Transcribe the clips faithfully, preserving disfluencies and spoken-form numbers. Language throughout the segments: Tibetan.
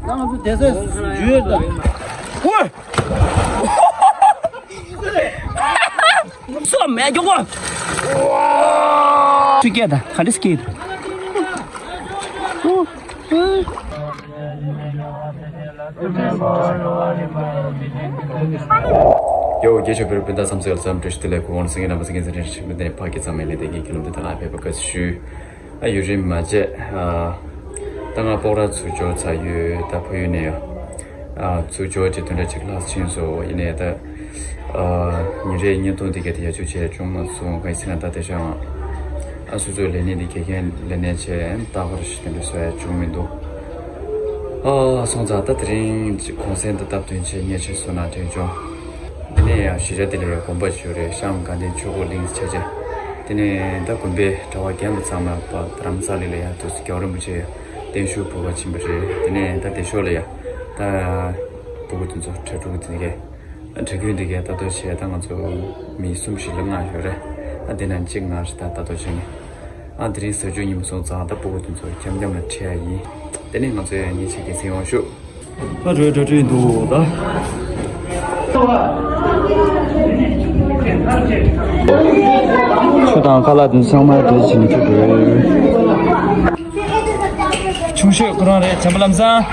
ང་ཚོ་དེ་ཚོ་ཡོད་ད། ཨོ། སོ་མེད་ཀྱོག་གོ། ཆུ་སྐྱེས་ད་ག་འདྲ་སྐྱེས། ཡོ་རྒྱལ་ཤོག་བོད་རིགས་སྤུན་ཟླ་ཚང་མ་ལ་འཚམས་འདྲི་བཀྲ་ཤིས་བདེ་ལེགས། གུང་ཁྲན་སངས་རྒྱས་རྣམ་པ་སངས་རྒྱས་མཛད་འཕྲིན་ཞིག་མི་ལྡན་ཕ་གི་ཚང་མས་ལས་དེ་གའི་ཁྱེད་རྣམ་དེ་དག་ལ་ཕེབས་པ་དགའ་བསུ་ཞུ། ཨ་ཡུན་རིང་མ་བྱས། ཨ་ད་ང་སྤོག་ར་ཚུར་འབྱོར་ཚར་ཡོད། ད་ཕ་ཡུལ་ནས་ཡང་ཨ་ཚུར་འབྱོར་གྱི་དོན་འགྲ་ཅིག་ལྷག་ཕྱིན་སོང་། ཡིན་ནའི་ད་ཨ་ཉིན་རེའི་བརྙན་ཐུང་འདི་གའི་དེ་ཡག་ཤོས་བྱས་བྱུང་མ་སོང་། གང་ཡིན་ཟེར་ན་ད་དེ་ཤང་ཨ་སོ་སོའི་ལས་གནས་འདི་ག་གའི་ལས་གནས་བྱས་རྟག་པར་ཞིག་དེ་འདྲ་བཟོ་ཡ་བྱུང་མི་འདུག་ཨ་སོང་ཙང་ད་དེ་རིང་གོང་སེང་ད་སྟབས་བསྟུན་བྱས་ཉེ་ཆར་སོང་ན་དྲན་བྱུང་། དེ་ནས་ཡང་གཞིས་ཆགས་དེ་ལ་ཡང་དགོན་པ་ཞིག་ཡོད་རེད། ཤང་དགའ་ལྡན་ཆོས་འཁོར་གླིང་ཆེ་ཆེ། དེ་ནས་ད་དགོན་པའི་གྲྭ་པ་རྒན་པ་ཚང་མ་ཕར་རྡ་རམ་ས་ལ་ལ་ཡང་དུས་སུ་རྒྱལ་བ་རིན་པོ་ཆེ་བརྟན་བཞུགས་ཕུལ་བར་ཕྱིན་པ་རེད། དེ་ནས་ད་དེ་ཞོར་ལ་ཡང་ད་སྤུ་གུ་དེ་ཚོ་གྲྭ་ཕྲུག་དེ་གའི་གྲྭ་རྒྱུན་དེ་གའི་ལྟ་རྟོག་བྱས། ད་ང་ཚོ་མི་གསུམ་བཞི་ལ་ལྔ་ཡོད་རེད། ཨ་དེ་ནང་གཅིག་ང་རེད། ད་ལྟ་རྟོག་བྱས་ནས། ཨ་དེ་རིང་གཟའ་མཇུག་ཉིན་མོ་སོང་ཙང་ད་སྤུ་གུ་དེ་ཚོ་འཁྱམ་འཁྱམ་ལ་ཁྲིད་ཡ་ཡིན། དེ་ནས་ང་ཚོ་ཡང་ཉིན་ཕྱེད་ཀའི་ཚེ་ཡོང་ཤོག་ཨ་འགྲོ་འགྲོ་འགྲོ་ཡིན་འདུག་ད། ཆུ་དང་ཁ་ལག་དེ་ཚང་མ་འདྲེས་བྱས་ནས་ཆུ་འགྲོ། ཆུང་ཤོས་ཁོ་རང་རེད། བྱམས་པ་ལམ་སང་།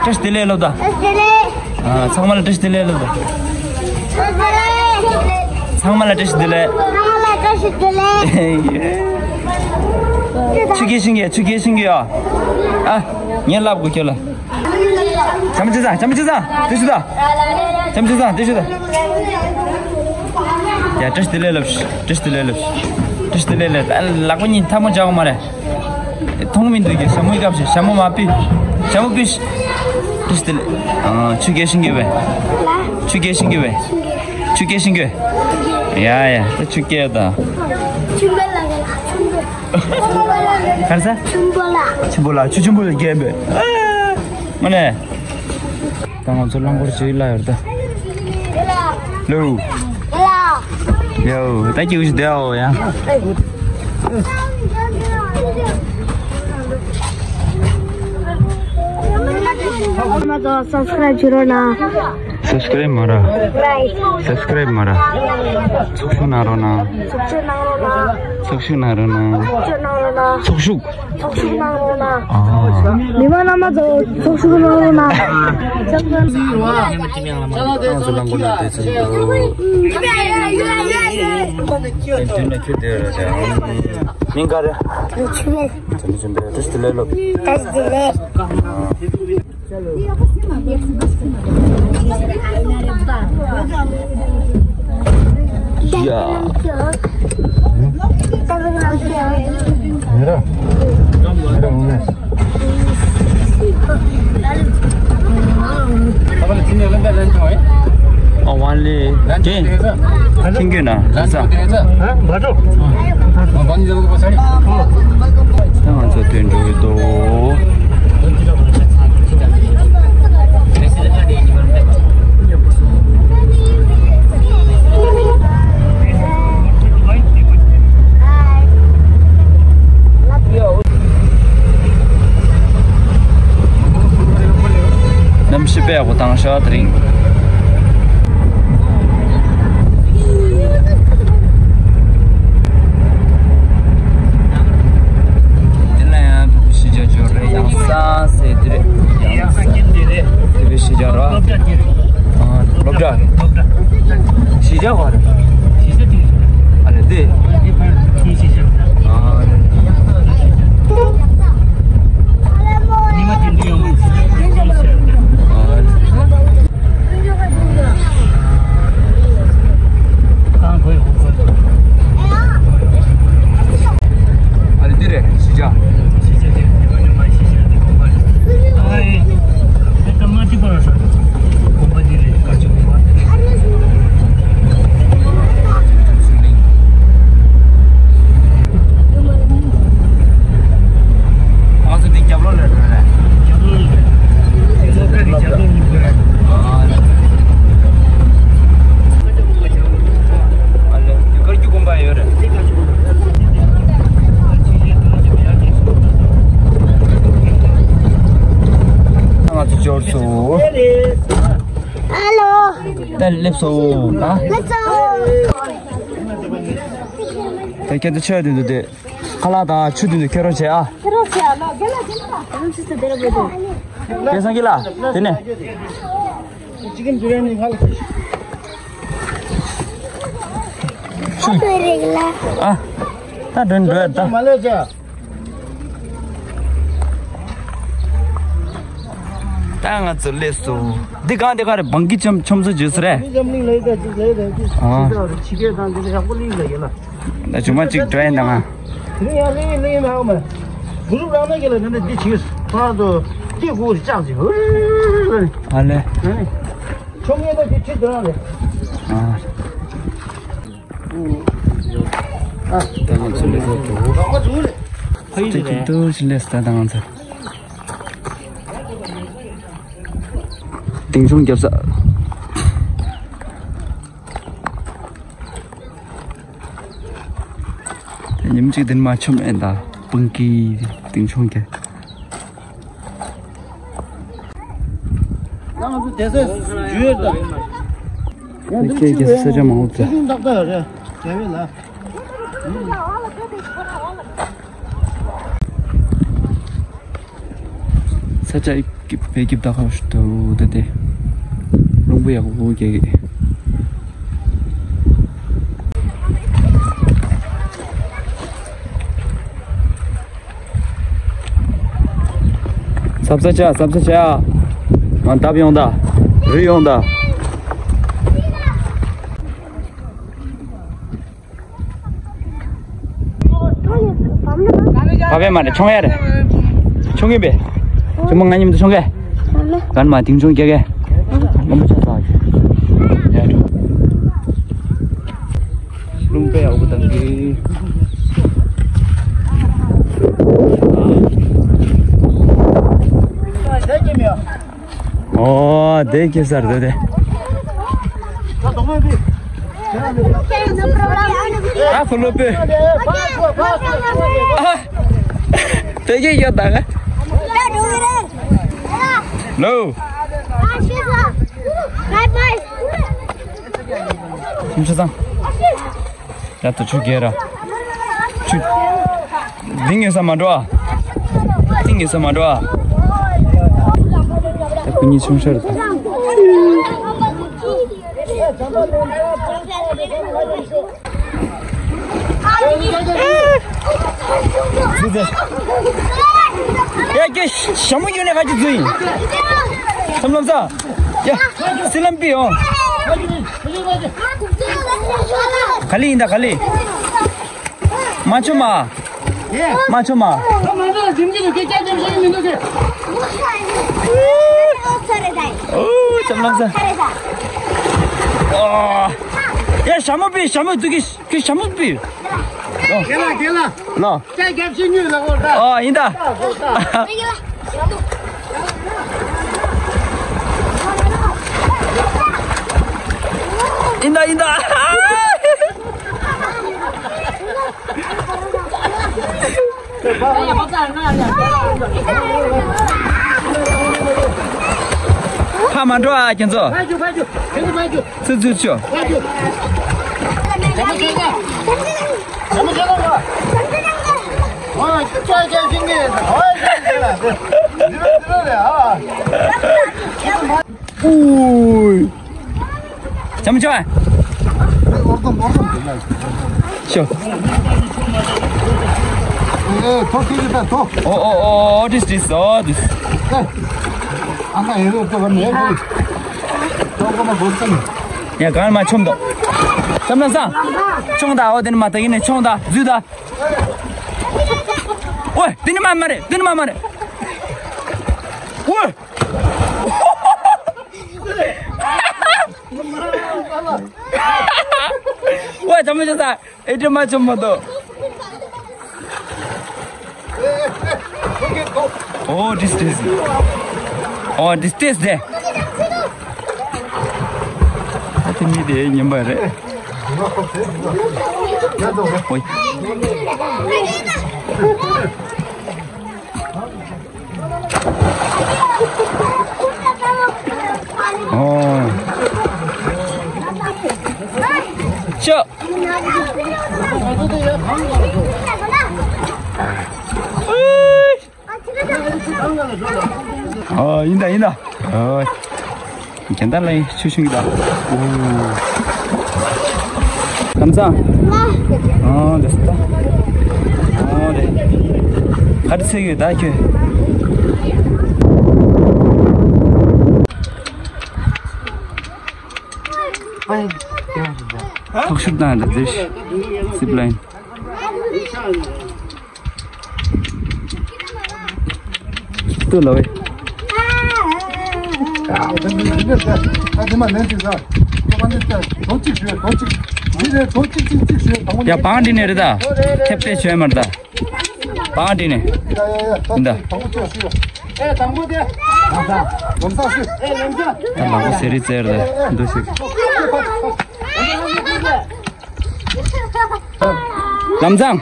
བཀྲ་ཤིས་བདེ་ལེགས་ལབ་ད། བཀྲ་ཤིས་བདེ་ལེགས། ཨ་ཚང་མ་ལ་བཀྲ་ཤིས་བདེ་ལེགས་ལབ་ད། ཚང་མ་ལ་བཀྲ་ཤིས་བདེ་ལེགས། ཚང་མ་ལ་བཀྲ་ཤིས་བདེ་ལེགས། ཆུ་སྐྱེས་ཤིང་གི་ཆུ་སྐྱེས་ཤིང་གི་ཨ། ཨ་ངས་ལབ་དགོས་ཁྱོད་ལ། བྱམས་པ་ཆེ་ཚང་། བྱམས་པ་ཆེ་ཚང་། དེ་ཞུ་ད། བྱམས་པ་ཆེ་ཚང་། དེ་ཞུ་ད། ཡ་བཀྲ་ཤིས་བདེ་ལེགས་ལབ་ཤིག་བཀྲ་ཤིས་བདེ་ལེགས་ལབ་ཤིག་བཀྲ་ཤིས་བདེ་ལེགས་ལབ། ཨ་ལག་པ་གཉིས་ཐལ་མོ་སྦྱར་དགོས་མ་རེད། མཐོང་མི་འདུག་གི། ཞྭ་མོ་བཀབ་ཤིག་ཞྭ་མོ་མ་ཕུད། ཞྭ་མོ་ཕུད་ཤིག་བཀྲ་ཤིས་བདེ་ལེགས། ཨ་ཆུ་སྐྱེས་ཤིང་གི་བས། ཆུ་སྐྱེས་ཤིང་གི་བས། ཆུ་སྐྱེས་ཤིང་གི། ཡ་ཡ་ད་ཆུ་སྐྱེས་ད། ཆུ་སྐྱེས་ལ་ཆུ་སྐྱེས། ག་རེ་ཟེར། ཆུན་པོ་ལ། ཆུན་པོ་ལ། ཆུ་ཆུན་པོ་ལ་རྒྱས་པས། ཨ་མ་ནས། ད་ང་ཚོ་རླངས་འཁོར་ཅིག་གླ་ཡོད་ད། ལོ། ལོ། ད་ཀྱུ་ཞིག་བསྡད་འོ་ཡ། མ་ཚོ་སབ་སི་ཀ་རེབ་བྱེད་རོགས་གནང་། སབ་སི་ཀ་རེབ་མ་ར། ལའིཀ། སབ་སི་ཀ་རེབ་མ་ར། ཚོགས་ཞུགས་གནང་རོགས་གནང་། ཚོགས་ཞུགས་གནང་རོགས་གནང་། ཚོགས་ཞུགས་གནང་རོགས་གནང་། ཚོགས་ཞུགས་གནང་རོགས་གནང་། ཚོགས་ཞུགས། ཚོགས་ཞུགས་གནང་རོགས་གནང་། ཨ། མི་མང་རྣམ་པ་ཚོ་ཚོགས་ཞུགས་གནང་རོགས་གནང་། ང་ཚོ་རླངས་འཁོར་ལ་བསྡད་ཚུལ་འདུག་མདུན་ལ་ཁྱོད་བསྡད་ར་དེ། མིང་ག་རེ། ཆུ་བེད། དེ་ནི་ཆུ་བེད། བཀྲ་ཤིས་བདེ་ལེགས་ལབ། བཀྲ་ཤིས་བདེ་ལེགས། ཡ། ཨ་ཝང་ལི། ཐེངས་རྒྱུ་ན་ལ་ས། ད་ང་ཚོ་དོན་འགྲོ་གི་འདུག་གནམ་གཤིས་དཔེ་ཡག་པོ་བཏང་ཤག་དེ་རིང་། དེ་ལ་ཡང་གཞིས་ཆགས་ཅིག་ཡོད་རེད། ཡང་ས་ཟེར་དེ་རེད། ཡང་ས་དེ་རེད། དེ་བས་གཞིས་ཆགས་ར། ཨ་སློབ་གྲྭ། གཞིས་ཆགས་ག་རེ། ཨ་རེད་དེ། ཨ་རེད། ཨ་རེད་དེ་རེད། གཞིས་ཆགས། འབྱོར་སོང་། ཨ་ལོ། ད་སླེབས་སོང་། ཨ། སླེབས་སོང་། ད་ཁྱེད་ཚོ་ཆོས་དེ་འདུག་དེ། ཁ་ལག་དང་ཆུ་དེ་འདུག་ཁྱེར་རོགས་བྱེད་ཨ། ཁྱེར་རོགས་བྱེད་ཨ་ལོ། རྒན་ལགས་དེ་ནས་ལ། རྒན་སངས་རྒྱས་ལགས་དེ་ནས། ཅི་གིན་ཇུ་རེ་ནི་ཧ་ལ་ཁུ་ཤི། ཆུ། ཨ། ད་དྲན་འགྲོ་ཡ་ད། མ་ལས་ཅ། ད་ང་ཚོ་སླེབས་སོང་། འདི་གང་འདི་ག་རེད། བང་གི་ཆོམ་ཆོམ་ས་བརྗོད་ས་རེད། འདི་འཛམ་གླིང་ལ་ཡི་ད་ཅིག་ལ་ཡི་ད་ཅིག་ཨ། ཕྱི་རྒྱལ་དང་འདི་ལ་ཡག་པོ་གླིང་ལ་ཡི་ལ། ད་ཇུ་མ་གཅིག་འགྲོ་ཡིན་ད་ང་། དེ་རིང་ཡང་གླིང་གླིང་ན་ཧ་མ། གུ་རུབ་རང་ན་གི་ལ་ནི་འདི་ཅིག་ཕར་དུ་སྐྱེ་དགུ་རེ་ལྕགས་ཅིག་ཨ་ལེ། ཆོམ་ངེ་ད་ཅིག་ཁྲིད་དུ་རང་རེད། ཨ། ད་ང་ཚོ་ལས་ཀ་འགྲོ། ཕ་ཡུལ་དེ་རེད། ཏུ་ཞིག་ལས་ད་ད་ང་ཚོ། ལྡིང་ཆུང་རྒྱབ་ས། ཉིན་གཅིག་དེ་ནས་མ་ཆོམ་ཨེ་ད་སྤུན་ཀི་ལྡིང་ཆུང་རྒྱབ། ང་ཚོ་དེ་ཚོ་ཇུས་དང་། ཡང་འདི་ཁྱེད་ཀྱི་ས་ཆ་མང་པོ་ཚོ། ཆུང་ཆུང་ཏག་ཏག་རེད། རྒྱལ་བའི་ལ། ས་ཆ་ཀྱི་བེ་ཀིབ་ད་ཁ་ཤུ་ཏུ་དེ་དེ། རླུང་བུ་ཡག་པོ་རྒྱག་གི། ཚབ་ས་ཆ་ཚབ་ས་ཆ། ང་འདབས་ཡོང་ད། རི་ཡོང་ད། བབས་ཡ་མ་རེད། མཆོང་ཡ་རེད། མཆོང་གིན་པས། ཅུང་མ་ང་མཉམ་དུ་མཆོང་གས། གན་མ་དིང་ཆུང་རྒྱག་གས། རླུང་པོ་ཆ་ཚ་གི། ཡ་འགྲོ། རླུང་པས་ཡག་པོ་བཏང་གི། ཨོ་དེ་ཁྱེད་སར་དེ་དེ། ཨ་ཁོ་ལོ་པེ། ཨ། དེ་གི་ཡོད་ད་ག་ལོ། ཁྱིམ་ཆ་ཚང་། ཡ་ད་ཆུ་རྒྱས་ར། ཆུ། འདི་ངེས་ས་མ་འགྲོ་ཨ། འདི་ངེས་ས་མ་འགྲོ་ཨ། ད་ཁོ་གཉིས་ཆུང་ཤོས་རེད་ད། ཡ་ཀྱེ་ཞྭ་མོ་ཡོད་ནས་ཁ་ཅིག་འཛུལ་ཡིན། ཐམ་ལམ་ས། ཡ། སི་ལམ་པི་ཡོང་། ག་ལི་ཡིན་ད་ག་ལི། མ་ཆོ་མ། མ་ཆོ་མ། ཨོ་ཐམ་ལམ་ས། ཨོ། ཡ་ཞྭ་མོ་པི་ཞྭ་མོ་དུ་གི་གི་ཞྭ་མོ་པི། རྒན་ལགས་རྒན་ལགས། ལོ། ལྕགས་རྒྱབ་ཤིང་ཉོས་ལ་འོ་ད། ཨོ་ཡིན་ད། ཡིན་ད་ཡིན་ད། ཕ་མ་འགྲོ་ཨ་ཁྱེད་ཚོ། ཕ་རྒྱུ་ཕ་རྒྱུ་ཁྱེད་ཚོ་ཕ་རྒྱུ། ཚུ་ཚུ་ཆོ། ཕ་རྒྱུ། ཨུའི། ཅམ་ཅམ། ཤོ། ཨོ་ཨོ་ཨོ། What is this? Oh, this. ཡ་གང་མ་ཆོམ་དོ། ཅམ་ན་ས། ཆོང་ད། ཨོ་དེ་ནི་མ་ད་ཡིན་ནི་ཆོང་ད་ཛུ་ད། ཨོ་དེ་ནི་མ་མ་རེད། དེ་ནི་མ་མ་རེད། ཨོ། ཝེ་ད་མ་ཅོ་ས། ཨེ་ཏྲི་མ་ཅོ་མ་དོ། ཨོ་this this། ཨོ་this this དེ། ཨ་ཏི་མི་དེ་ཉན་པ་རེད། ཨོ། ཨོ་ཡིན་ད་ཡིན་ད། ཨོ། རྒན་དར་ལ་ཡིན་ཆུ་ཤིང་གི་ད། ཨོ། ལམ་སང་། ཨོ་འདི་སུ་ད། ཨོ་རེད། ག་རེ་ཚེ་ཡོད་ད་ཁྱོད། ཐོག་ཤུགས་དང་འདི་ཟིབ་ལ་ཡིན། ལྟོས་ལ་ཝེ། ཡ་བང་འདི་ནས་རེད་ད། ཐེབས་ཏེ་བྱོས་མར་ད། བང་འདི་ནས། ཡིན་ད། ད་ལག་པ་ཟེར་རི་ཙེར་ད་འདུ་ཞིག་ལམ་སང་།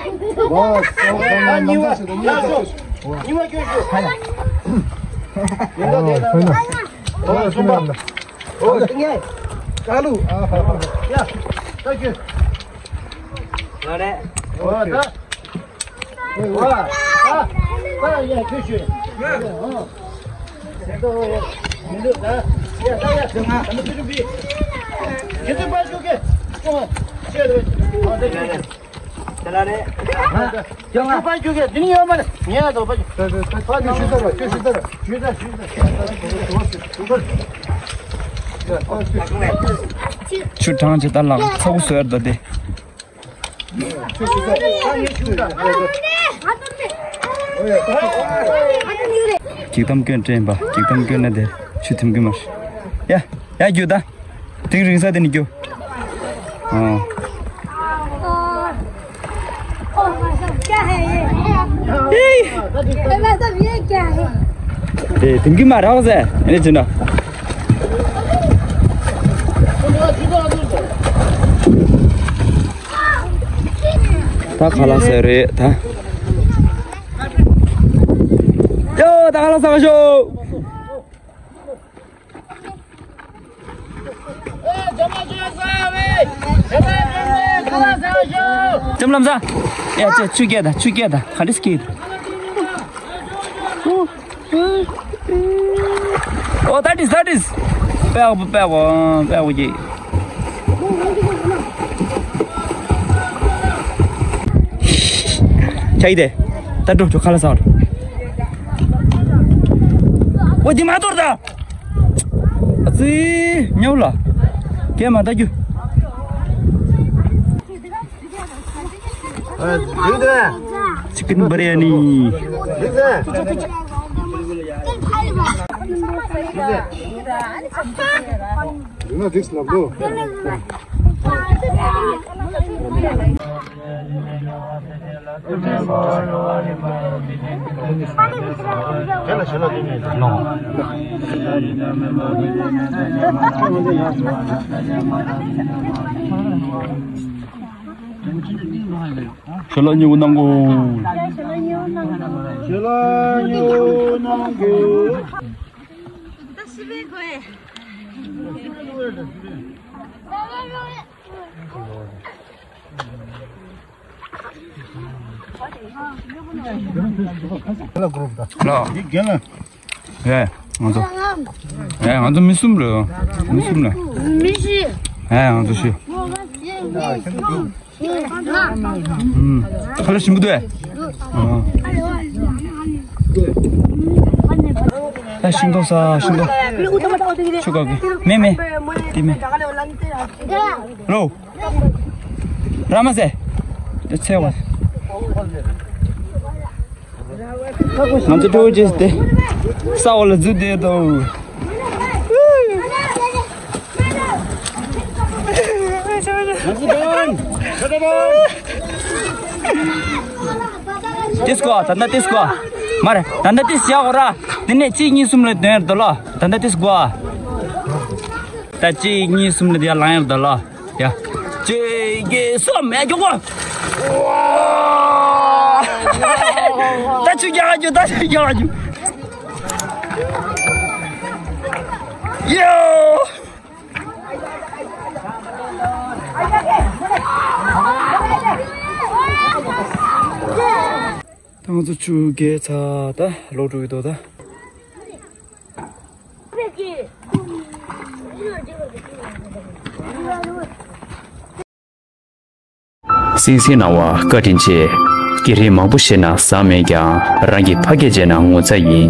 ཆུ་གྲང་ཆེ་ད་ལག་ཚ་བོ་བཟོས་ཡར་ད་དེ། ཅིག་གཏམ་སྐྱོན་དྲན་པ་ཅིག་གཏམ་སྐྱོན་ན་དེ་ཆུ་ཐིམ་གི་མ་རེད། ཡ་ཡ་རྒྱུ་ད། དིང་རིང་ས་དེ་ནི་རྒྱུ། ཨ། དེ་དིང་གི་མ་རག་ཟེ་ཨ་ནི་ཅི་ན། ད་ཁ་ལག་ཟེར་རེད་ད། ཡོ་ད་ཁ་ལག་ཟ་ཤོག་ལྕམ་ལམ་ས། ཡ་ཅེ་ཆུ་སྐྱེས་ད་ཆུ་སྐྱེས་ད་ག་འདྲ་སྐྱེས་ད། Oh, that is, that is. པའོ་པའོ་པའོ་ཀྱི། ཁྱ་ཡི་དེ། ད་འགྲོ་ཆོག་ཁ་ལ་ཟ་བར། འོ་དེ་མ་གཏོར་ད། ཨ་ཙི། ཉོ་ལ། ཀྱེ་མ་ད་རྒྱུ། ཅི་ཀིན་བི་རི་ཡ་ནི། ཞལ་ལག་མཉེས་པོ་གནང་གོ། ཞལ་ལག་མཉེས་པོ་གནང་གོ། ལོ། ཡ། ང་ཚོ། ཡ། ང་ཚོ་མི་གསུམ་རེད། མི་གསུམ་ལ། མི་བཞི། ཡ། ང་ཚོ་བཞི། ཁ་ལག་ཞིམ་པོ་འདུག་ཨ། ཤིང་ཏོག་ས་ཤིང་ཏོག་ཆུ་ཀ་གི་མེ་མེ། དེ་མེ། ལོ། ར་མ་ཟེ། དེ་ཚེ་བ། ང་ཚོ་སྤྲོ་བོ་ཅིག་སྟེ། ས་འོག་ལ་འཛུལ་བསྡད་དོ། ཏིས་ཀོ་ད་ལྟ་ཏིས་ཀོ། མ་རེད་ད་ལྟ་ཏིས་བཞག་གོ་ར། དེ་ནས་གཅིག་གཉིས་གསུམ་ལ་དོན་ཡར་དོ་ལོ། ད་ལྟ་ཏིས་ཀོ། ད་གཅིག་གཉིས་གསུམ་ལ་དེ་ཡར་ལངས་ཡར་དོ་ལོ། ཡ། གཅིག་གཉིས་གསུམ་ཡ་མགྱོགས་པོ། ད་ཆུ་རྒྱག་རྒྱུ་ད་ཆུ་རྒྱག་རྒྱུ། ཡོ། ད་ང་ཚོ་ཆུ་རྒྱག་ཚར་ད་ལོག་འགྲོ་གི་འདུག་ད། སིང་སིང་གནང་བ་བཀའ་དྲིན་ཆེ། སྐད་རིགས་མང་པོ་བཤད་ན་བཟང་མེད་ཀྱང་རང་གི་ཕ་སྐད་བརྗེད་ན་ངོ་ཚ་ཡིན།